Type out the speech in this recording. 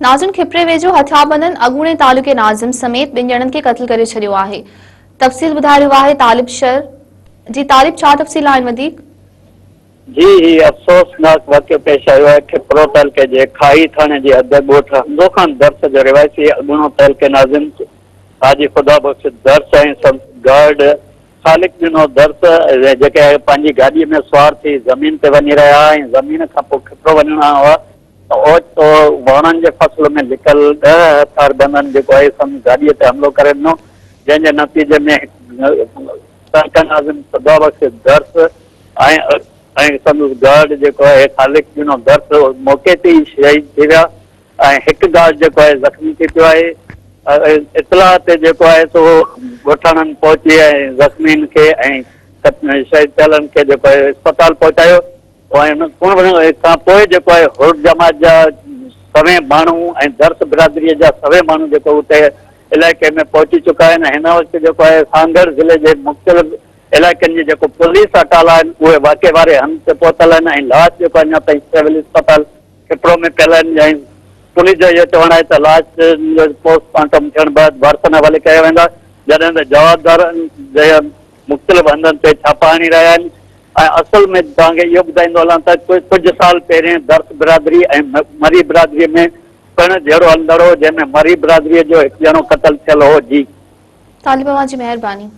ناظم کپري ويجهو هٿياربندن اڳوڻي تعلقي ناظم سميت ٻن ڄڻن کي قتل ڪري ڇڏيو آهي. تفصيل ٻڌائي رهيو آهي طالب شر جي طالب ڇا تفصيل آهن وڌيڪ. جي هي افسوسناڪ واقعو پيش آيو آهي کپرو تعلقي جي کاهي ٿاڻي جي حد ڳوٺ حمزو خان درس جو رهواسي اڳوڻو تعلقي ناظم حاجي خدا بخش درس ۽ سندس گارڊ خالق ڏنو درس جيڪي پنهنجي گاڏي ۾ سوار ٿي زمين تي وڃي رهيا ۽ زمين کان پوء کپرو وڃڻا هئا ته اوچتو ووڻن جي فصل ۾ لڪل ڏهه هٿياربندن جيڪو آهي سندس گاڏيء تي حملو ڪري ڏنو، جنهن جي نتيجي ۾ هڪ تعلقه ناظم خدا بخش درس ۽ ۽ سندس گارڊ جيڪو آهي خالق ڏنو درس موقعي تي ئي شهيد ٿي ويا ۽ هڪ گارڊ جيڪو آهي زخمي ٿي پيو آهي. اطلاع تي جيڪو آهي سو ڳوٺاڻن پهچي ۽ زخمين کي ۽ شهيد ٿيلن کي جيڪو آهي اسپتال پهچايو. ان کان پوء جيڪو آهي حر جماعت جا سوين ماڻهو ۽ درس برادريء جا سوين ماڻهو جيڪو اتي علائقي ۾ پهچي چڪا آهن ۽ هن وقت جيڪو آهي سانگهڙ ضلعي جي مختلف علائقن جي جيڪو پوليس اٽالا آهن اهي واقعي واري هنڌ تي پهتل آهن ۽ لاش جيڪو اڃا تائين سول اسپتال کپرو ۾ پيل آهن ۽ پوليس جو اهو چوڻ آهي ته لاش جو پوسٽ مارٽم ٿيڻ بعد وارثن حوالي ڪيا ويندا جڏهن ته جوابدارن جي مختلف هنڌن تي ڇاپا هڻي رهيا آهن ۽ اصل ۾ توهان کي اهو ٻڌائيندو هلان ته ڪجهه سال پهرين درس برادري ۽ مري برادري ۾ پڻ جهيڙو هلندڙ هو جنهن ۾ مري برادري جو هڪ ڄڻو قتل ٿيل هو جي. طالب اوهان جي مهرباني.